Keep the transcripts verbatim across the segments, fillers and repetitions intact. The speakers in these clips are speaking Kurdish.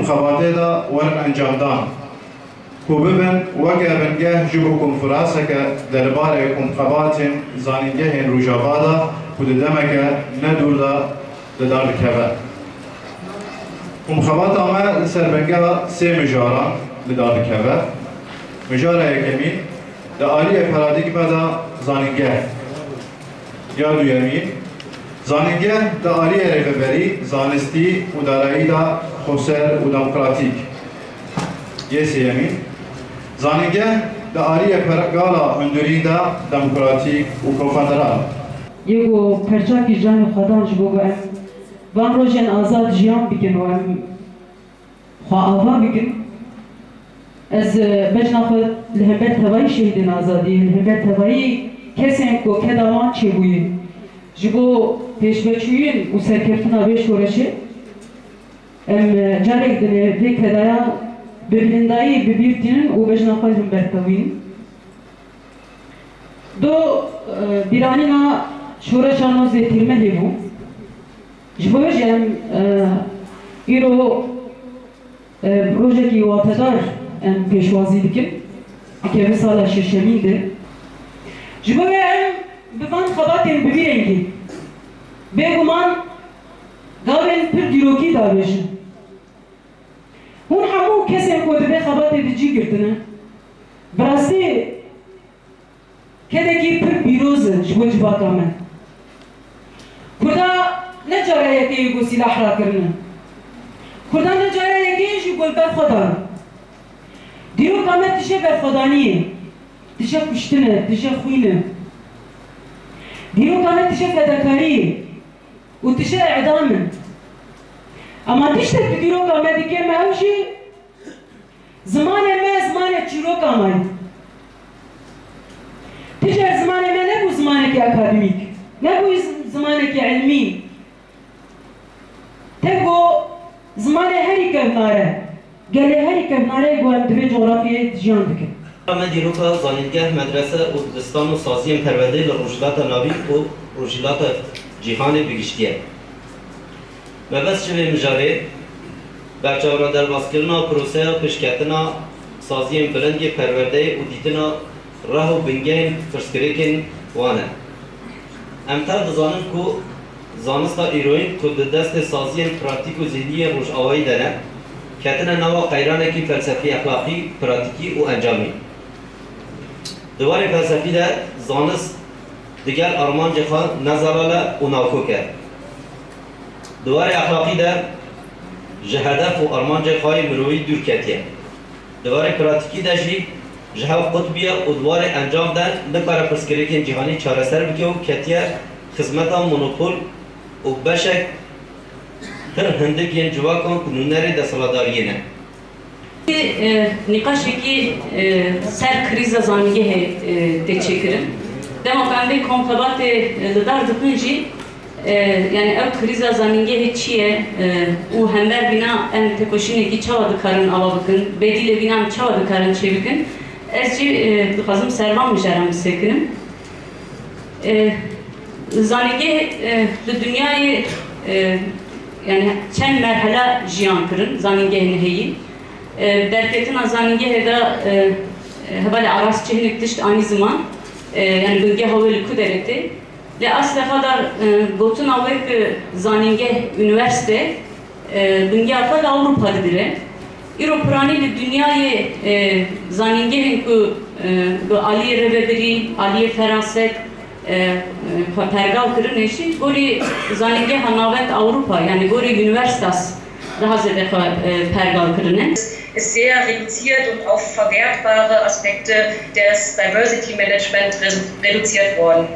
Xebatê de werin encamdan, ku bibin weke bingeh ji bo konferanseke derbarê komxebatên zanîngehên Rojava de ku di demeke nedûr de li dar dikeve. Komxebata me li ser bingeha sê mijaran li dar dikeve. Mijara yekemîn di aliyê paradîgme de zanîngeh. Ya duyemîn, zanîngeh di aliyê rêveberî, zanistî û darayî de xweser û demokratîk. Yê sêyemîn, zanîngeh di aliyê pergala hundirîn de demokratîk û kofederal. Yê ku perçakî canê xwe dan ji bo ku em van rojên azad jiyan bikin û em xwe ava bikin. Ez, e, bejna xwe li hember tevayî şehîdên azadiyê, li hember tevayî kesên ku keda wan çêbûye, ji bo pêşveçûyîn û serkeftina vê şoreşê, em, e, carek din ê vê kedaya bi bilindayî bi bîr tînin û bejna xwe li hember tevînin. Do, e, bîranîna şoreşa nozê Tîrmehê bû. Ji bo vê jî em, e, îro, e, rojekî watedar em pêşwazî dikin. Dikeve sala şeşemîn de. Ji bo vê em bi van xebatên bi vî rengî, bêguman gavên pir dîrokî davêjin. Hûn hemû kesên ku di vê xebatê de cî girtine, bi rastî kedekî pir pîroz e ji bo civaka me. Kurda ne cara yekê yê ku sîlah rakirine. Kurda ne cara yekê yê jî ku li ber xwe dan. Dîroka me tije berxwedaniyê, tije kuştin e, tije xwîn e. Dîroka me tije fedakariyê û tije îdam in. Ema tiştek di dîroka me dikêm ew jî zimanê me zimanê çîroka me ye. Tije zimanê me nebû zimanekî akademîk, nebû z-, zimanekî ilmî. Tevgo zimanê herî kevnar e. Gelê herî kevnar e ku em di vê coxrafyayê jiyan dikin. Me dîroka zanîngeh, medrese û dibistan û saziyên perwerdeyê li Rojhilata Navîn û Rojhilata Cîhanê bi giştî ye. Mebest ji vê mijarê, berçavna derbaskirina proseya pêşketina saziyên bilind yê perwerdeyê û dîtina reh û bingehên pirsgirêkên wan e. Em tev dizanin ku zanista îroyîn ku di destê saziyên pratîk û zihnî yê Rojavayî de ne, ketine nava qeyranekî felsefî, exlaqî, pratîkî û encamî. Di warê felsefî de zanist digel armancê xwe ne zelal e û nakok e. Di warê exlaqî de ji hedef û armancê xwe yê mirovî dûr ketiye. Di warê pratîkî de jî ji hev qut bûye û di warê encam de nikare pirsgirêkên cîhanî çareser bike û ketiye xizmeta monopol û beşek pir hindik yên civakan ku nûnerê desthilatdariyê ne. E, nîqaşekî, e, ser krîza zanîngehê, e, tê çêkirin. Dema ku em vê komxebatê, e, li dar dixin jî, e, yani ew krîza zanîngehê çi ye, e, û hember vîna em têkoşînekî çawa dikarin ava bikin, bedîlê vîna em çawa dikarin çêbikin, ez jî, e, dixwazim ser van mijaran bisekinim. E, zanîngeh, e, li dinyayê, e, yani çend merhela jiyan kirin, zanîngehên heyî. E, derketina zanîngehê de, e, e, hevalê Aras çi hinek tişt anî ziman, e, yani bingeha wê li ku derê tê. Lê aslê xwe de, e, gotina wê ku zanîngeh, unîversîte, e, bingeha xwe li Ewropa digire. Îro piranî li dinyayê, e, zanîngehên ku, e, bi aliyê rêvebirî, aliyê feraset, e, e, pe-, pergal kirine jî gorî zanîngeha navend Ewropa, yani gorî Universitas daha zêde xwe, e, pergal kirine. Ist sehr reduziert und auf verwertbare Aspekte des Diversity Management re-, reduziert worden.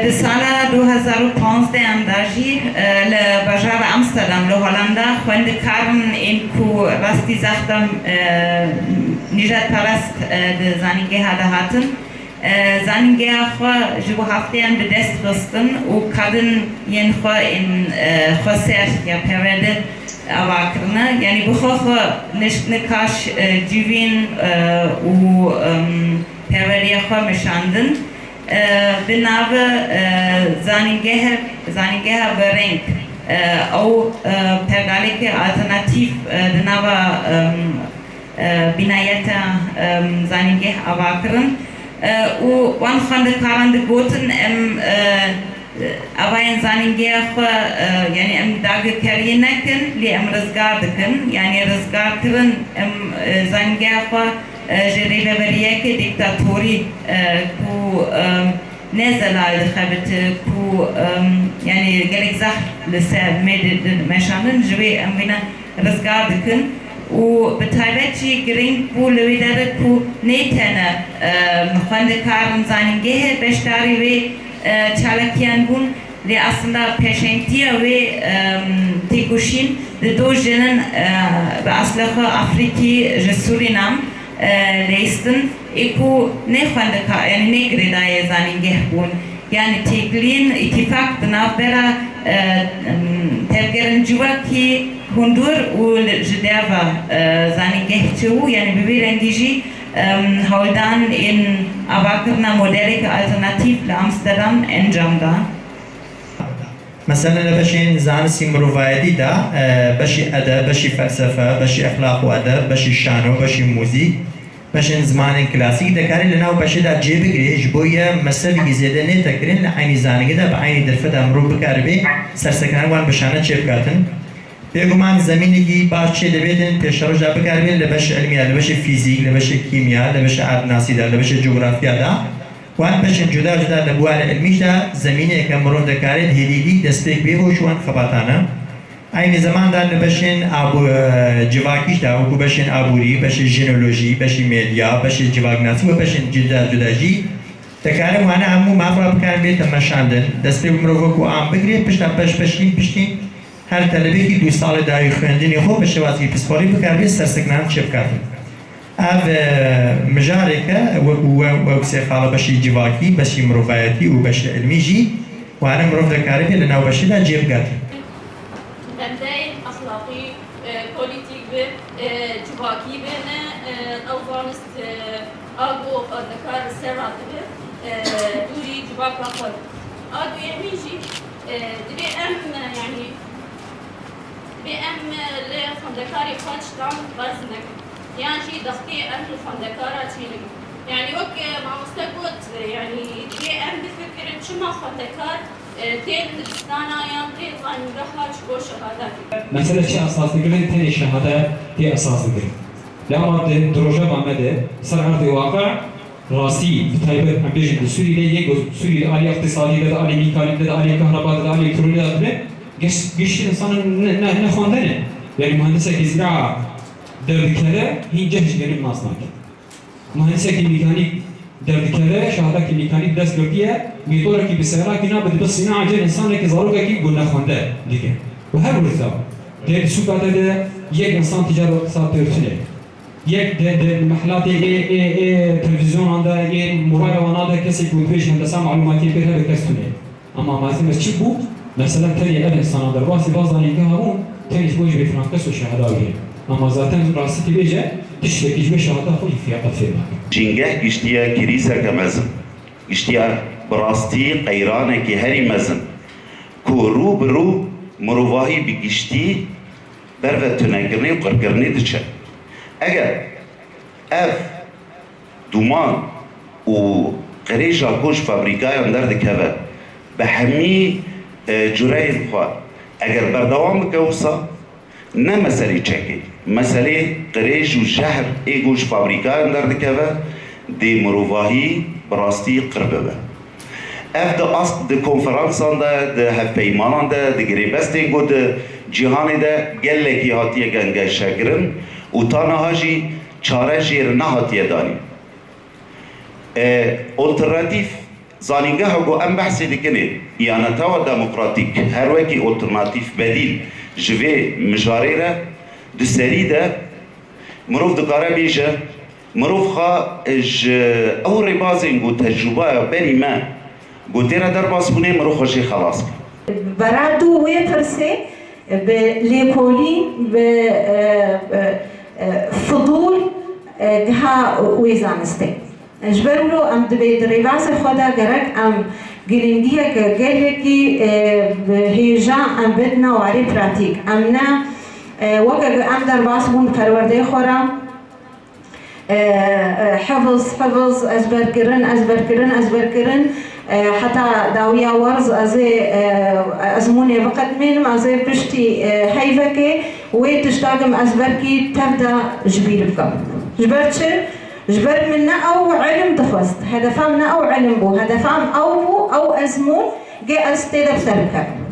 Di sala du hezar û panzdeh em de jî, e, li bajarê Amsterdam li Holanda xwendikarin ên ku rastî zextem, e, nîjadperest, e, di zanîngeha de hatin, e, zanîngeha xwe ji bo hefteyan bi dest xistin û kadin yên xwe ên, e, xweser ya perwerde ava kirine. Yanî bi xwe xwe niş-, nikaş, e, civîn, e, û, em, perweriya xwe meşandin. E, bi navê, e, zanîngehe-, zanîngeha Bereng, Ew, e, pergaleke alternatîf, e, di nava, em, e, bînayeta, em, zanîngeh ava kirin. E, û wan xwendekaran digotin, em, e, avayên zanîngeha xwe, e, yanî em dagirkeriyê nekin, lê em rizgar dikin. Yanî rizgarkirin, em, e, zanîngeha xwe, e, ji rêveberiyeke dîktatorî, e, ku, e, ne zelal dixebite, ku, em, yanî gelek zehr li ser me di-, di-, meşandin, ji wê em wîna rizgar dikin û bi taybet jî girîng bû li wê derê ku ne tene, em, xwendekarin zanîngehê beşdarî wê, e, çalakiyan bûn, lê aslında pêşengtiya wê, em, têkoşîn di do jinin, e, bi asla xwe Afrîkî ji Sûrînam, e, leyistin, ê ku ne xwendeka-, yanî ne girêdayê zanîngeh bûn. Yanî têkiliyên îtîfak di navbera, e, em, tevgerên civakî hundir û li, ji derve, e, zanîngeh çêbû. Yanî bi vî rengî jî, em, hewldan ên avakirina modeleke alternatîf li Amsterdam encam da. Mesela li beşên zanistî mirovayetî de, e, beşî edeb, beşî felsefe, beşî exlaq û edeb, beşî şano, beşî muzîk, beşên zimanên klasîk dikare li nav beşê de cê bigire, ji bo ye mesrefekî zêde nête kirin, li eynî zanîngehê de bi eynî derfeta mirov bikaribe sersekirina wan bi şano çêbikatin. Bêguman zemînekî baş çêdibêtin pêşeroj de bikaribin li beşê ilmiya, li beşê fîzîk, li beşê kîmya, li beşê erdnasî de, li beşê cografya de. Wan beşên cuda cuda li buwarê ilmî jî de zemîneyeke mirov dikare di hêdî dî destpêk bê bo ji wan xebatane. Eynî zeman de li beşên abû-, e, civakî jî de, wekû beşên aborî, beşê jinolojî, beşê medya, beşê civaknasî û beşên cuda cuda jî dikare wana hemû mafra bikarin bête meşandin. Destpê bi mirov wekû am bigirê, pişta beş beşîn piştî her telebekî du salê dawî xwendinê xwe bi şêwazekî psîkolojîk bikaribe sersekirina çêbikatin. Ev, e, mijareke wekû we, wek sê xala beşî civakî, beşî mirovayetî û beşî ilmî jî wane mirov dikaribe li nav beşê de cêbikatin. Mebdeyên exlaqî, e, polîtîk bi, e, civakî bi ne, e, ew zanist, e, a ku xwendekar li ser radibe, e, dûrî civaka xwe. A duyemîn jî, e, divê em, e, yanî, divê em, e, li xwendekarê xwe tiştan ferz nekin. Yan jî destê em li xwendekara çênekin. Yanî wek, e, mamoste got, e, yanî divê em bifikirin çima xwendekar, e, tên dibistana yan tên zanîngeha ji bo şehada dikin. Mesele çi esas digirin? Tenê şehada tê esas digirin. Lê ama di, di rojeva me de ser erdê waqe rastî bi taybet em bêjin di Sûrî de yek Sûrî li alî îqtîsadî de, di alî mîkanîk de, di alî kehreba de, di alî elektrolî de dibe geş-, giştî însanan ne, ne, ne xwendene. Yanî muhendisekî zîraa derdikeve hîn ceh ji genî nas nake. Muhendisekî mîkanîk derdikeve, şehadekî mîkanîk dest girtiye, mîtorekî bi seyrakî nabe dibe sîna cem însanekî zarokekî ku nexwende dike. Û her wisa dê di sûka te de yek însan tîcara wisa pêr tune. Yek de, de mehlatê ê, ê, ê televîzyonan de, ê mobayla wana de kesê ku dibêje hendesa malûmatiyê pêr hebe kes tune. Ama malzeme çi bû? Mesela tenê ev însana derbasî va zanîngeha bûn, tenê ji bo ji vê filan keso şehada wî ye. Ama zaten rastî dibêje, tiştekî ji wê şehada xwe yî fiyata fêr nake. Jîngeh giştiye krîzeke mezin. Giştiye bi rastî qeyranekî herî mezin. Ku rû bi rû mirovahî bi giştî ber ve tunekirinê û qirkirinê diçe. Eger ev dûman û qirêja ku ji fabrîkayan derdikeve, bi hemî, e, cureyên xwe, eger berdewam bike wisa, ne meselê çekê, meselê qirêj û jehr ê ku ji fabrîkayan derdikeve, dê mirovahî bi rastî qir bibe. Ev di ast, di konferansan de, di hevpeymanan de, di girêbestên ku di cîhanê de gelekî hatiye gengeşekirin û ta niha jî çare jê re nehatiye danîn. E, alternatîf zanîngeha ku em behsê dikin ê, îyanetewa demokratîk, her wekî alternatîf bedîl ji vê mijarê re di serî de mirov dikare bêje, mirov xwe ji ew rêbazên ku tecrûbeya berî me ku tê re derbas bûne, mirov xwe jê xelas ke. Berado wê pirsê bi lêkolîn, bi, e, e, e, fidûl, e, giha wê zanistê. Ji ber wilo em dibê di rêbazê xwe de gerek em Girîngiyeke gelekî, e, hêja em bidine warê pratîk. Em ne, e, weke ku em derbas bûn perwerdeyê xwe re, e, e, hifiz, hifiz, ezberkirin, ezberkirin, ezberkirin, e, heta dawiya werz ez ê, e, ezmûnê biqedimînim, ez ê piştî, e, heyvekê wê tişta ku em ezber kî tev de ji bîr bikim. Ji ber çi? Ji ber min ne ew ilim dixwest. Hedefa min ne ew ilim bû. Hedefa min ew bû, ew ezmûn ge ez tê de bi ser bikevim.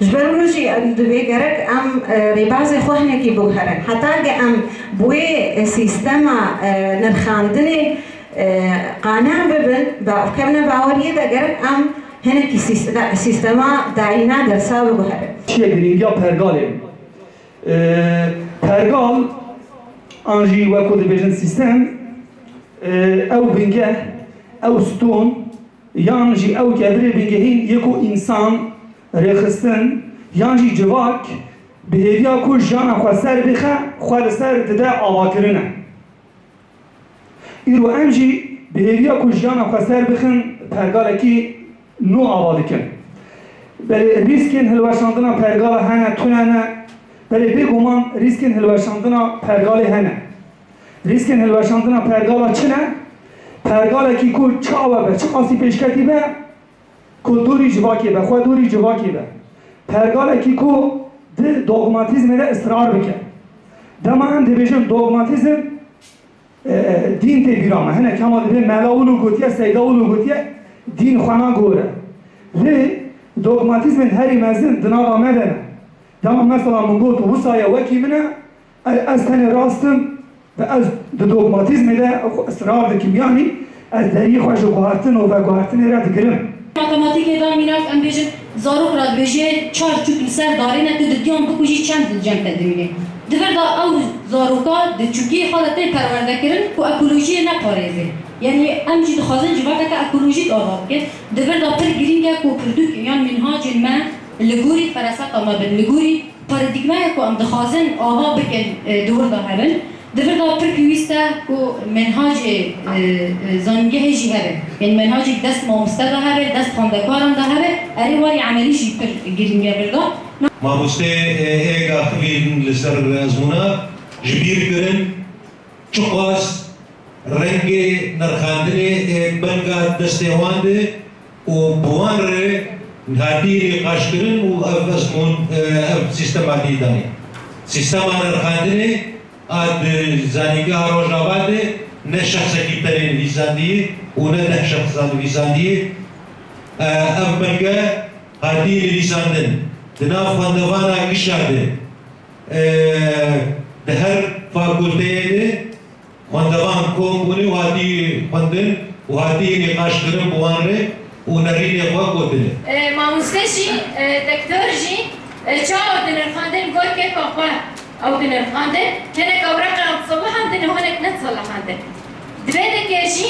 Ji ber wilo jî em divê gerek em, e, rêbazê xwe hinekî biguherin. Heta ge em bi wê, e, sîstema, e, nirxandinê, e, qane bibin, ba-, bikevine baweriyê de gerek em hinekî sîs-, de-, sîstema dayîna dersa biguherin. Çiye girîngiya pergalê? E, pergal, an jî wek ku dibêjin sîstem, e, ew bingeh, ew ston, yan jî ew kevirê bingehîn yê ku însan, rêxistin, yan jî civak bi hêviya ku jiyana xwe ser bixe, xwe li ser dide avakirine. Îro em jî bi hêviya ku jiyana xwe ser bixin, pergalekî nû ava dikin. Belê rîskên hilweşandina pergala hene, tune ne. Belê bêguman rîskên hilweşandina pergalê hene. Rîskên hilweşandina pergala çi ne? Pergalekî ku çi ava be, çi qasî pêşketî be, ku dûrî civakê be, xwe dûrî civakê be. Pergalekî ku di dogmatîzmê de israr bike. Dema em dibêjin dogmatîzm, e, e, dîn tê bîra me. Hinek hema dibê mela wilo gotiye, seyda wilo gotiye, dîn xwe nagore. Lê dogmatîzmên herî mezin di nava me de ne. Dema mesela min got, wisa ye wekî min e, e, ez tenê rast im, ve ez di dogmatîzmê de xwe israr dikim. Yanî ez deriyê xwe ji guhertin û veguhertinê re digirim. Matematîkê de mînak em bêjin, zarok re dibêje çar çûk li ser darê ne, tu di diyan bikujî çend li cem te dimîne. Di vir de ew zaroka di çûkiyê xwe de tên perwerdekirin ku ekolojiyê neparêze. Yanî em jî dixwazin civakeke ekolojîk ava bikin. Di vir de pir girîng e ku pirtûk yan mînhacên me li gorî feraseta me bin, li gorî paradîgmaya ku em dixwazin ava bikin, e, di wir de hebin. Di vir de pir pêwîst e ku menhacê, e, e, zanîngehê jî hebe. Yanî menhacek dest mamoste de hebe, dest xwendekaran de hebe, erê warê emelî jî pir girîng e vir de. Mamoste, e, hêga xivîn li ser ezmûna ji bîr kirin, çiqas rengê nirxandinê ê benga destê wan de û bi wan re hatiye nîqaşkirin û ev ezmûn, e, ev sîstema dî danî. Sîstema nirxandinê a di Zanîngeha Rojava de ne şexsekî tenê nivîsandiyê û ne deh şexsan nivîsandiyê. E, ev belge hatiye nivîsandin. Di nav xwendevana gişa de, e, di her fakulteyê de xwendevan kom bûne û hatî xwendin û hatî nîqaşkirin bi wan re û nerînê xwe gotine. E, mamoste jî, e, doktor jî, e, çawa dinirxandin gor kêfa xwe ew dinirxandin, hinek ewreqan diselihandin û hinek nediselihandin. Divê dike jî,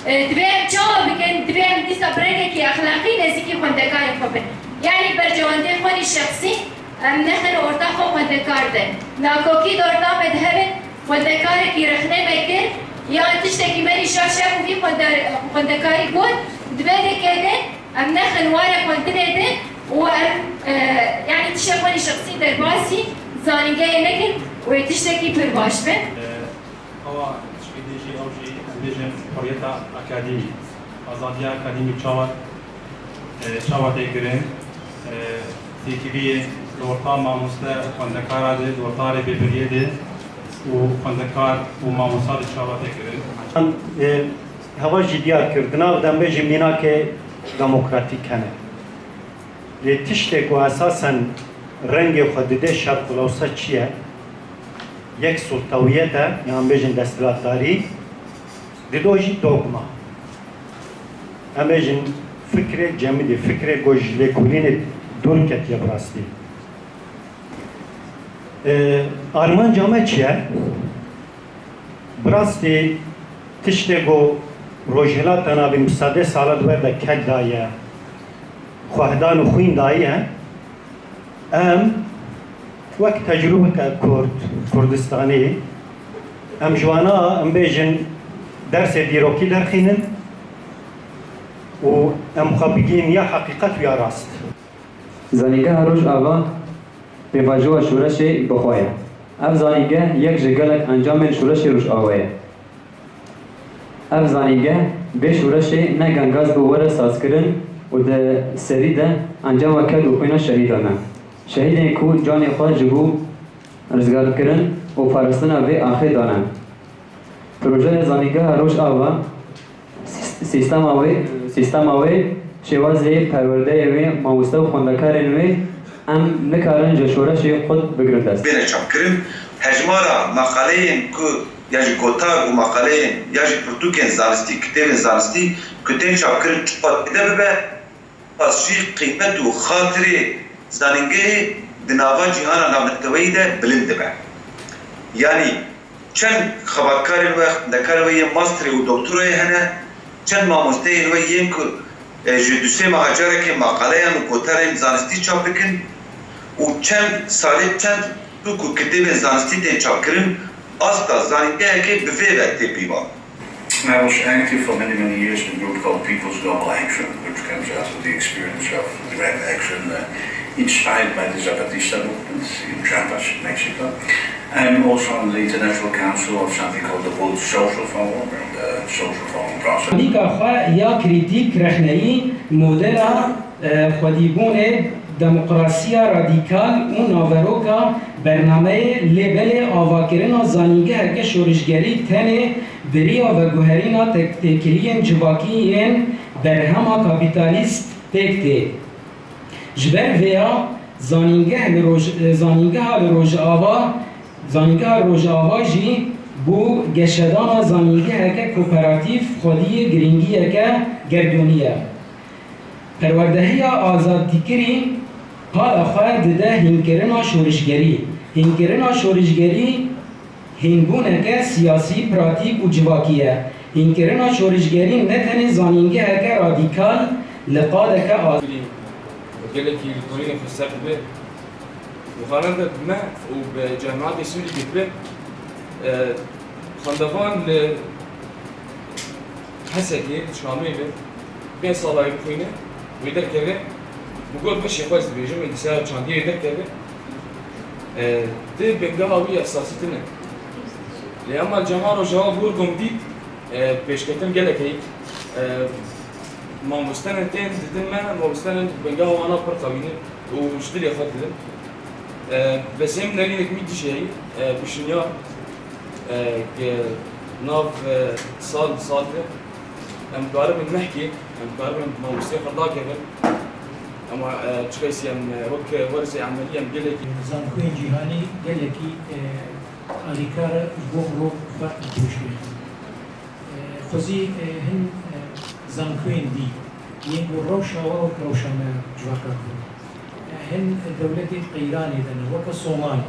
e, divê em çawa bikin, divê em dîsa bi rengekî exlaqî nêzîkî xwendekarê xwe bin. Yanî berjewendiyê xwe nî şexsî, em nexin orta xwe xwendekar de. Nakokî di orta me de hebe, xwendekarekî rexne me kir, yan tiştekî me nî şaş hebû vî xwende-, xwendekarî got, di vê dekê de em nexin warê xwendinê de û em, e, yanî tiştê xwe nî şexsî derbasî zanîngehê nekin û ê tiştekî pir baş be. Xewa tişkî din jî ew jî, em bêjin, hurriyeta akademî, azadiya akademî çawa, e, çawa tê kirin, e, têkiliyê di orta mamoste û xwendekara de, di orta rêvebiriyê de û xwendekar û mamosta de çawa tê kirin? E, hewa jî diyar kir, di nav de em bêjin mînakê demokratîk hene. Lê tiştê ku esasen rengê xwe dide şerq û lewsa çi ye? Yek sultewiyet e, yan bêjin desthilatdarî, dido jî dogma. Em bêjin fikrê cemidî, fikrê ku ji lêkolînê dûr ketiye bi rastî. Ee, armanca me çi ye? Bi rastî tiştê ku Rojhilata Navîn bi sedê sala di ber de ked daye, xwehdan û xwîn daye, em wek tecrûbeke Kurd, Kurdistanî, em ji wana, em bêjin, dersê dîrokî derxînin, û em xwe bigihîn ya heqîqet û ya rast. Zanîngeha Rojava pêvajoya şoreşê bi xwe ye. Ev zanîngeh yek ji gelek encamên şoreşê Rojava ye. Ev zanîngeh vê şoreşê ne gengaz bû were sazkirin û di serî de encama ked û xwîna şehîdan e. Şehîdên ku canê xwe ji bo rizgarkirin û parastina vê axê dane. Projeya Zanîngeha Rojava sîstema wê, sîstema wê, şêwazê perwerdeyê wê, mamoste û xwendekarên wê em nikarin ji şoreşê xwe bigirin dest. Bêne çapkirin, hejmara meqaleyên ku ya jî gotar û meqaleyên ya jî pirtûkên zanistî, kitêbên zanistî ku tên çapkirin çiqas zêde bibe, qas jî qîmet û xatirê zanîngehê di nava cîhana navneteweyî de bilind dibe. Yanî çend xebatkarên we, xwendekarên we yên masterê û doktorayê hene, çend mamosteyên we yên ku e, ji du sê meha carekê maqaleyan û gotarên zanistî çap dikin û çend salê çend tûk û kitêbên zanistî tên çapkirin, asta zanîngehekê bi vê ve tê pîvan. I was active for many, many years in a group called People's Global Action, which comes out of the experience of direct action, uh, inspired by the Zapatista movement in Chiapas, in Mexico. I'm also on the International Council of something called the World Social Forum, the Social Forum process. Nîka xwe ya krîtîk rexneyî modela xwedîbûnê, demokrasiya radîkal û naveroka bernameyê lê belê avakirina zanîngeheke şorişgerî tenê bi riya veguherîna têkiliyên civakî yên berhema kapîtalîst pêk tê. Ji ber vêya zanîngeh li roj, zanîngeha li Rojava, zanîngeha Rojava jî bû geşedana zanîngeheke kooperatîf xwediyê girîngiyeke gerdûnî ye. Perwerdehiya azadîkirî qala xwe dide hînkirina şorişgerî. Hînkirina şorişgerî hînbûneke siyasî, pratîk û civakî ye. Hînkirina şorişgerî ne tenê zanîngeheke radîkal li qadeke azadî. Gelekî lêkolînê xweser dibe û xanende bi me û bi cemaetê Sûrî girbe, e, xwendevan li Hesekê, Şamê ve pênc sala wê bixwîne, wê derkeve, bi got weşê xwe ez dibêjim, ê dîsa çandiyê wê derkeve, e, di bingeha wî esasî tune. Lê ema li cema Rojava bi wir gom dît, e, pêşketin gelek heyî. E, mamostenên tên didin me, mamostenên bingeha wana pir qewî ne û ji dilê xwe didin. E, besê min nerînek wî dijî heyî, e, pişinya, e, ke nav, e, sal, sal de em karibin mehkê, em karibin mamostê xwe dakevin. Ema, e, çiqeysî em, e, wek werzê emelî em gelekî. Zankoyên cîhanî gelekî, e, alîkar e ji bo mirov xwe pêş bêxin. E, xwezî, e, hin, e, zankoyên dî yên ku rewşa we wek rewşa me civaka ku, e, hin dewletên qeyranê de ne, weke Somalê.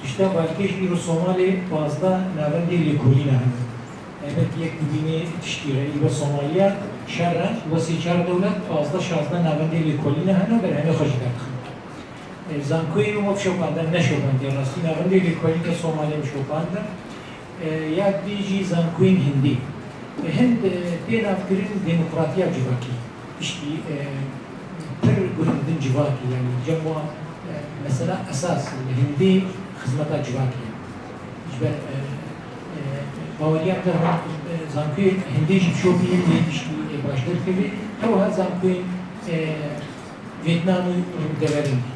Tişta balkêş îro Somalê pazdeh navendê lêkolîne hene. E, belkî yek dibînê tiştî re, îro Somaliya şer e, we sê çar dewlet, pazdeh şazdeh navendê lêkolîne hene, berhemê xwe jî derdixin. E, zankoyê wê me bişopandin, neşopandin. Rastî navendê lêkolîn ke Somalê bişopandin, e, ya dî jî zankoyên Hindî. E, Hind, e, tê navkirin demokratiya civakî. Tiştî, e, pir guhindin civakî, yanî cem wan, e, mesela esas li Hindî xizmeta civakî ye. Ji ber, e, e, baweriya te hûn, e, zankoyê Hindî jî bişopînin lê tiştî, e, baş derkevê. Hewha zankoyên, e, Vêtnam û deverên dî.